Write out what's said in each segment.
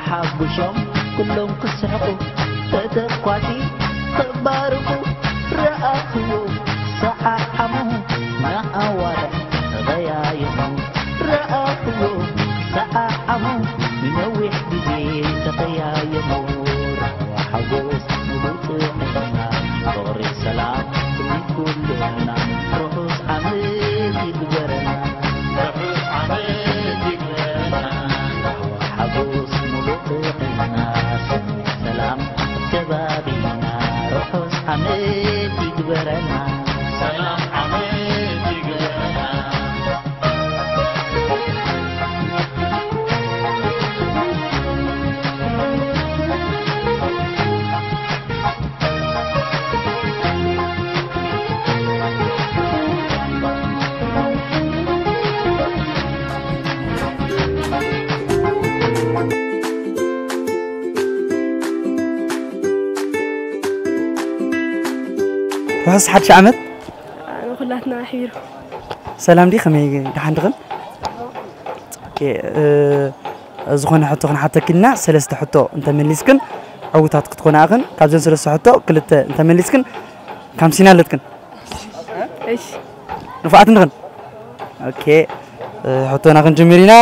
ሓጉሶም ኩሎም ክስሕቁ፣ ተተኳሲ ተባርኩ፣ ረኣኽዎ ሰዓዓሙ፣ ንኣዋርሕ ተቐያየሙ፣ ረኣኽዎ ሰዓዓሙ፣ ንነዊሕ ግዜ ተቐያየሙ። ራህዋ ሓጎስ ምሉእ ጥዕና፣ ፍቕሪ ሰላም ስኒት ኩልና፣ ርሑስ ዓመት ይግበረና። ርሑስ ዓመት ይግበረና። ራህዋ ሓጎስ ምሉእ ጥዕና፣ ስኒት ሰላም ኣብ ከባቢና፣ ርሑስ ዓመት ይግበረና። ሰላም ዓመት ይግበረና። ርሑስ ሓድሽ ዓመት። ንኹላትና ኣሕቢሩ። ሰላም ዲ፣ ከመይ፣ ደሓን ድኽን? ኦኬ፣ እ፣ ዝኾነ ሕቶ ክንሓተኪ ኢልና፣ ሰለስተ ሕቶ እንተመሊስክን ዕውታት ክትኮና ኢኽን። ካብዘን ሰለስተ ሕቶ ክልተ እንተመሊስክን፣ ካምሲና ኣለትክን። እሺ። ንፉዓት እንድኽን። ኦኬ፣ እ፣ ሕቶና ክንጅምር ኢና።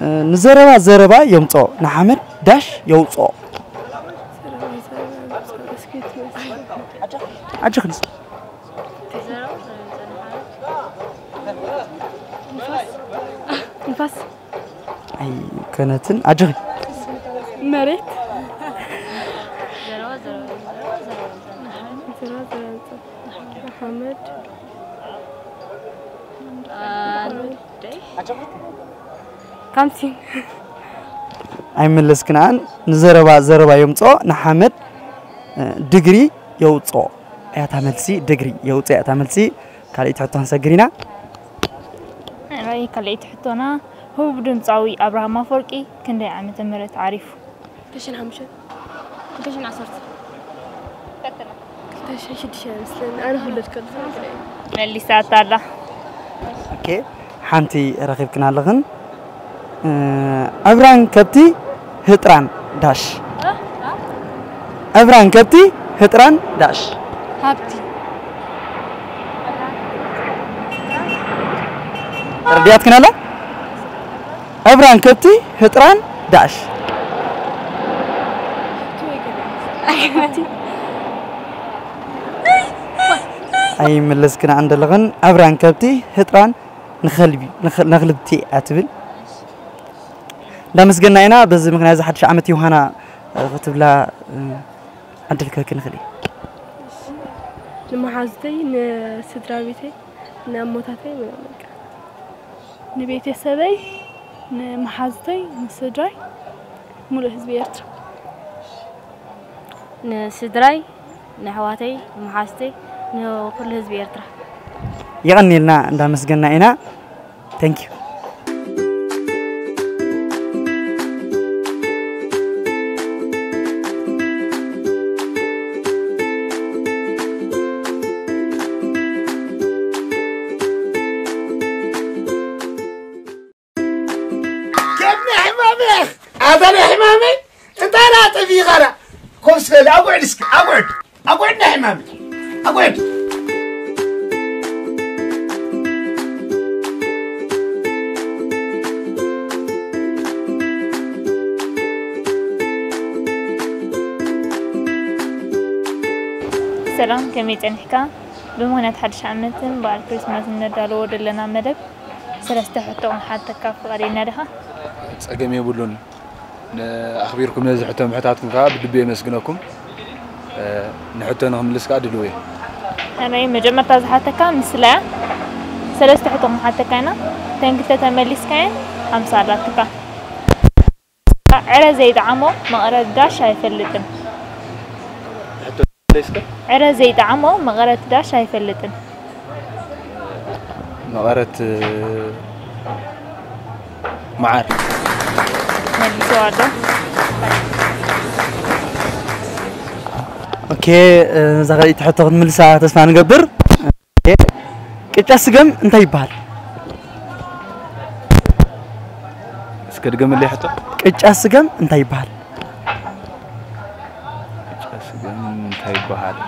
እ፣ ንዘረባ ዘረባ የምጾ፣ ንሓመድ ዳሽ የውጾ። ዓጀኽንስ። ንፋስ። ኣይኮነትን። ኣጆኺ። መሬት። ሓመድ። ካምሲን። ኣይመለስክናን። ንዘረባ ዘረባ የምጾ፣ ንሓመድ፣ እ፣ ድግሪ የውጾ። እያ እታ መልሲ፣ ድግሪ የውጽእ እያ እታ መልሲ። ካልኣይቲ ሕቶ ክንሰግር ኢና። ኣይ፣ ካልኣይቲ ሕቶና፣ ህቡብ ድምጻዊ ኣብርሃም ኣፈወርቂ ክንደይ ዓመተ ምህረት ዓሪፉ? ክልተ ሽሕን ሓሙሽተን። ክልተ ሽሕን ዓሰርተ። ክልተ ሽሕን ሽዱሽተን መስለኒ። ኣነ ክውለድ ከለኹ። መሊሳታ ኣላ። ኦኬ፣ ሓንቲ ረኺብክና ኣለኽን። እ፣ ዕብራን ከብቲ ህጥራን ዳሽ። ዕብራን ከብቲ ህጥራን ዳሽ። ሃብቲ። ተረዲኣትክን ኣላ? ዕብራን ከብቲ ህጥራን ዳሽ። ኣይመለስክን ኣን ዘለኽን። ዕብራን ከብቲ ህጥራን ንኸልቢ፣ ንኸ-፣ ንኽልብቲ እያ ትብል። እንዳመስገና ኢና። በዚ ምኽንያት እዚ ሓድሽ ዓመት ዮሃና፣ እ፣ ክትብላ፣ እ፣ ዕድል ክህበኪ ንኽእል እየ። ንመሓዙተይ፣ ንስድራ ቤተይ፣ ንኣሞታተይ ምናምን በቃ። ንቤተሰበይ፣ ንመሓዙተይ፣ ንስድራይ፣ ሙሉእ ህዝቢ ኤርትራ። ንስድራይ፣ ንኣሕዋተይ፣ ንመሓዙተይ፣ ንኹሉ ህዝቢ ኤርትራ። የቐንየልና፣ እንዳመስገና ኢና። Thank you። ከብኒ ሕማመይ፣ ኣታ ናይ ሕማመይ፣ እንታይ ደኣ ጠፊእኻ ደኣ? ኮፍ በል፣ ኣጉዕድ እስኪ፣ ኣጉዕድ፣ ኣጉዕድ ናይ ሕማመይ፣ ኣጉዕድ። ሰላም፣ ከመይ ጸኒሕካ? ብምኽንያት ሓድሽ ዓመትን በዓል ክሪስማስን ነዳልዎ ዘለና መደብ ሰለስተ ሕቶ ክንሓተካ ፍቓደኛ ዲኻ? ጸገም የብሉን። ንኣኽቢርኩም ነዚ ሕቶ ምሕታትኩም ከኣ ብልቢ የመስግነኩም። እ፣ ንሕቶ ንኽምልስ ከኣ ድልው እየ። ኣነይ መጀመርታ ዝሓተካ ምስላ እያ። ሰለስተ ሕቶ ክንሓተካ ኢና። እተን ክልተ ተመሊስካየን ሓምሳ ኣላትካ። ዕረ ዘይጠዓሞ መቐረት ዳሽ ኣይፈልጥን። ሕቶ እስከ? ዕረ ዘይጠዓሞ መቐረት ዳሽ ኣይፈልጥን። መቐረት፣ እ፣ መዓር። መልሰዋ ኣሎ። ኦኬ፣ እ፣ እዛ ካልኣይቲ ሕቶ ክትምልሳ ተስፋ ንገብር። ኦኬ፣ ቅጫ ስገም እንታይ ይበሃል? ከድገመለይ ሕቶ። ቅጫ ስገም እንታይ ይበሃል? ቅጫ ስገም እንታይ ይበሃል?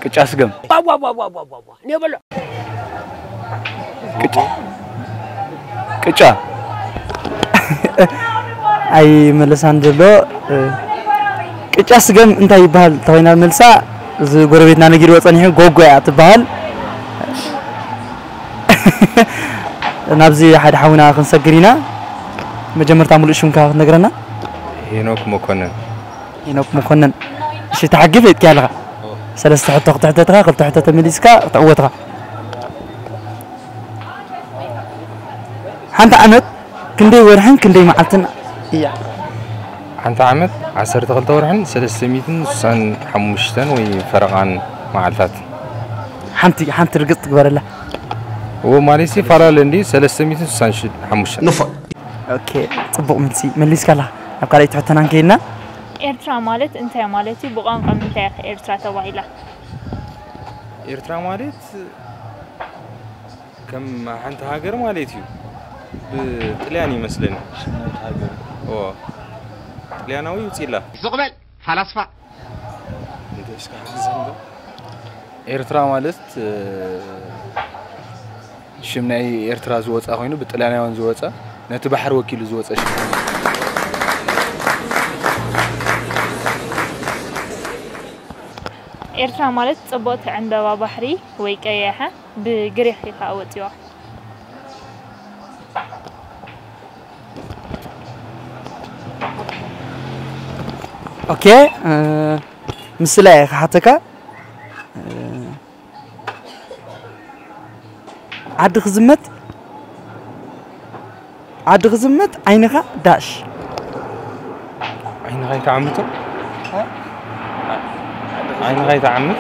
ቅጫ ስገም። ባባባባባባባ። ኔበሎ። ቅጫ። ቅጫ። ኣይ መለሳን ዘሎ፣ እ፣ ቅጫ ስገም እንታይ ይበሃል ተኾይና መልሳ፣ እዚ ጎረቤትና ነጊርዎ ጸኒሑ ጎጎ እያ ትበሃል። ናብዚ ሓደ ሓውና ክንሰግር ኢና። መጀመርታ ሙሉእ ሽምካ ክትነግረና? ሄኖክ መኮነን። ሄኖክ መኮነን። እሺ፣ ተሓጊፍ የጥኪ ኣለኻ። ሰለስተ ሕቶ ክትሕተትኻ፣ ክልተ ሕቶ ተመሊስካ፣ ክትዕወትኻ። ሓንቲ ዓመት ክንደይ ወርሕን ክንደይ መዓልትን እያ? ሓንቲ ዓመት ዓሰርተ ክልተ ወርሕን ሰለስተ ሚእትን ስሳን ሓሙሽተን ወይ ፈረቓን መዓልታት። ሓንቲ፣ ሓንቲ ርግጽ ትግበረላ። እዎ፣ ማለት ይፈላለ እንዲ፣ ሰለስተ ሚእትን ስሳን ሓሙሽተን። ንፉዕ። ኦኬ፣ ጽቡቕ መልሲ መሊስካላ። ኣብ ካልኣይቲ ሕቶና እንከይድና። ኤርትራ ማለት እንታይ ማለት እዩ? ብቋንቋ ምንታይ ኢኻ ኤርትራ ተባሂላ? ኤርትራ ማለት ከም ሓንቲ ሃገር ማለት እዩ። ብጥልያን ይመስለኒ። ሽም ናይቲ ሃገር። እዎ። ጥልያናዊ ውፅኢላ። ሱቕ በል፣ ፈላስፋ። እንተ እስካ ሓግዘኒ ዶ? ኤርትራ ማለት፣ እ፣ ሽም ናይ ኤርትራ ዝወጻ ኮይኑ ብጥልያናውያን ዝወጻ፣ ነቲ ባሕሪ ወኪሉ ዝወጸ ሽም። ኤርትራ ማለት ጽብቕቲ ዕምበባ ባሕሪ ወይ ቀያሕ ብግሪኽ እዩ ከኣ ወጺዋ። ኦኬ፣ እ፣ ምስላ እየ ክሓተካ። እ፣ ዓዲ ክዝመት፣ ዓዲ ክዝመት ዓይንኻ ዳሽ። ዓይንኻ ይተዓምቶ? እ? ዓይንኻ ይተዓምት?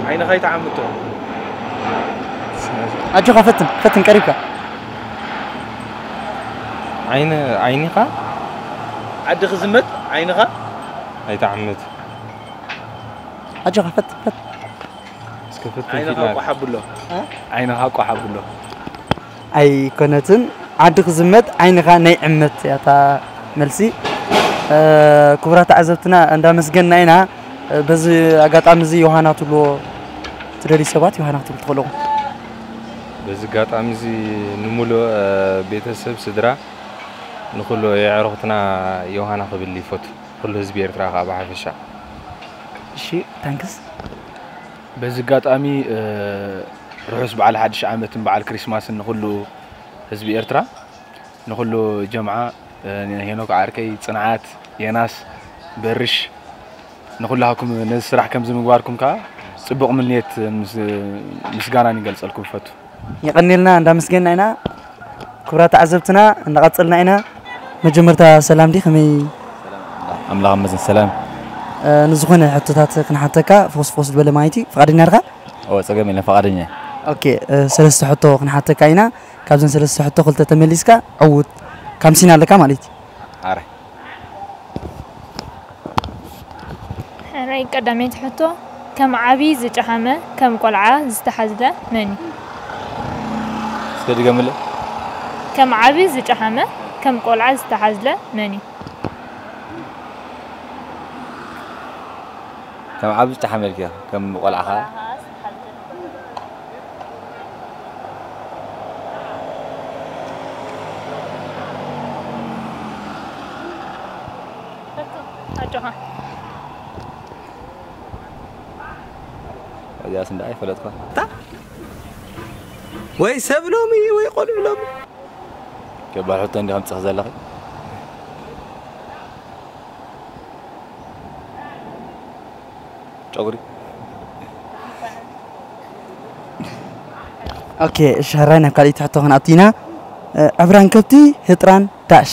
ዓይንኻ ይተዓምቶ? ኣጆኻ ፈትን፣ ፈትን ቀሪብካ። ዓይን-፣ ዓይንኻ? ዓዲ ክዝመት ዓይንኻ? ኣይተዓምት። ኣጆኻ ፈትን፣ ፈትን። እስከ ፈትን ዓይንኻ ፊትና። ቋሕ ኣብሎ። እ? ዓይንኻ ቋሕ ኣብሎ። ኣይኮነትን። ዓዲ ክዝመት ዓይንኻ ናይ ዕመት እያ እታ መልሲ። እ፣ ክቡራት ተዓዘብትና እንዳመስገንና ኢና። እ፣ በዚ ኣጋጣሚ እዚ ዮሃና ትብልዎ ትደልዩ ሰባት ዮሃና ክትብሉ ትኽእሉ ኢኹም። በዚ ኣጋጣሚ እዚ ንምሉእ፣ እ፣ ቤተሰብ፣ ስድራ፣ ንኹሉ የዕሩኽትና ዮሃና ክብል ይፈቱ። ኩሉ ህዝቢ ኤርትራ ከኣ ብሓፈሻ። እሺ፣ ታንክስ። በዚ ኣጋጣሚ፣ እ፣ ርሑስ በዓል ሓድሽ ዓመትን በዓል ክሪስማስን ንኹሉ ህዝቢ ኤርትራ፣ ንኹሉ ጀምዓ፣ እ፣ ንሄኖክ ዓርከይ፣ ጽንዓት፣ የናስ፣ በርሽ፣ ንኹላህኩም ነዚ ስራሕ ከምዚ ምግባርኩም ከኣ ጽቡቕ ምንየት ምስ-፣ ምስጋናን ይገልጸልኩም እፈቱ። የቐንየልና፣ እንዳመስገንና ኢና። ክቡራት ተዓዘብትና፣ እንዳቐጸልና ኢና። መጀመርታ ሰላም ዲ፣ ከመይ? ኣምላኽ ይመስገን ሰላም። እ፣ ንዝኾነ ሕቶታት ክንሓተካ ፍኹስ ፍኹስ ዝበለ ማለት እዩ። ፍቓደኛ ዲኻ? ኦ፣ ጸገም የለን፣ ፍቓደኛ እየ። ኦኬ፣ እ፣ ሰለስተ ሕቶ ክንሓተካ ኢና። ካብዘን ሰለስተ ሕቶ ክልተ ተመሊስካ ዕዉት ካምሲን ኣለካ ማለት እዩ። ኣረ። ሕራይ ቀዳመይቲ ሕቶ፣ ከም ዓቢ ዝጨሓመ፣ ከም ቆልዓ ዝተሓዝለ መን እዩ? እስከ ድገምለ። ከም ዓቢ ዝጨሓመ፣ ከም ቆልዓ ዝተሓዝለ መን እዩ? ከም ዓቢ ዝጨሓመ ኢልኪ፣ ከም ቆልዓ ኸኣ? ኣጆኻ። እዚኣስ እንዳ ኣይፈለጥኳ። ወይ ሰብ ሎሚ ወይ ቆልዑ ሎሚ። ከባድ ሕቶ እንዲኻ ምጽኺ ዘለኺ። ጨጉሪ። ኦኬ፣ እሺ፣ ሕራይ ናብ ካልኣይቲ ሕቶ ክንኣቱ ኢና። እ፣ ዕብራን ከብቲ፣ ህጥራን ዳሽ።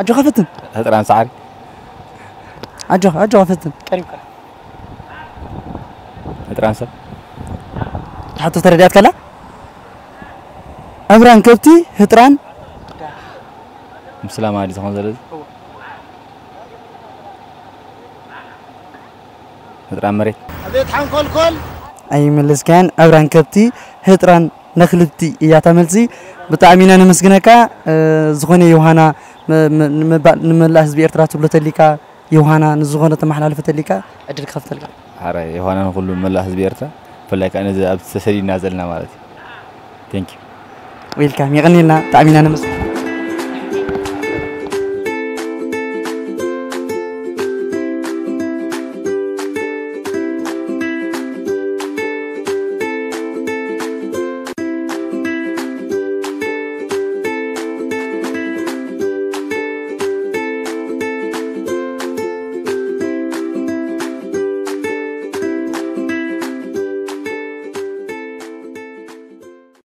ኣጆኻ ፈትን። ህጥራን ሳዕሪ። ኣጆኻ፣ ኣጆኻ ፈትን። ቀሪብካ። ህጥራን ሰብ። ሕቶ ተረዲኣትካላ? ዕብራን ከብቲ፣ ህጥራን ምስላ ማለት ዝኾን ዘሎ እዚ? እዎ። ህጥራን መሬት። ሓንኮልኮል ኣይመለስካያን። ዕብራን ከብቲ ህጥራን ነኽልብቲ እያ እታ መልሲ። ብጣዕሚ ኢና ነመስግነካ። ዝኾነ ዮሃና ንመላእ ህዝቢ ኤርትራ ትብሎ ተሊካ፣ ዮሃና ንዝኾነ ተመሓላልፈ ተሊካ ዕድል ክኸፍተልካ። ሓረ ዮሃና ንኩሉ መላእ ህዝቢ ኤርትራ፣ ብፍላይ ከዓ ነዚ ኣብ ተሰዲድና ዘለና ማለት እዩ። Thank you። Welcome፣ የቐንየልና። ብጣዕሚ ኢና ነመስግን።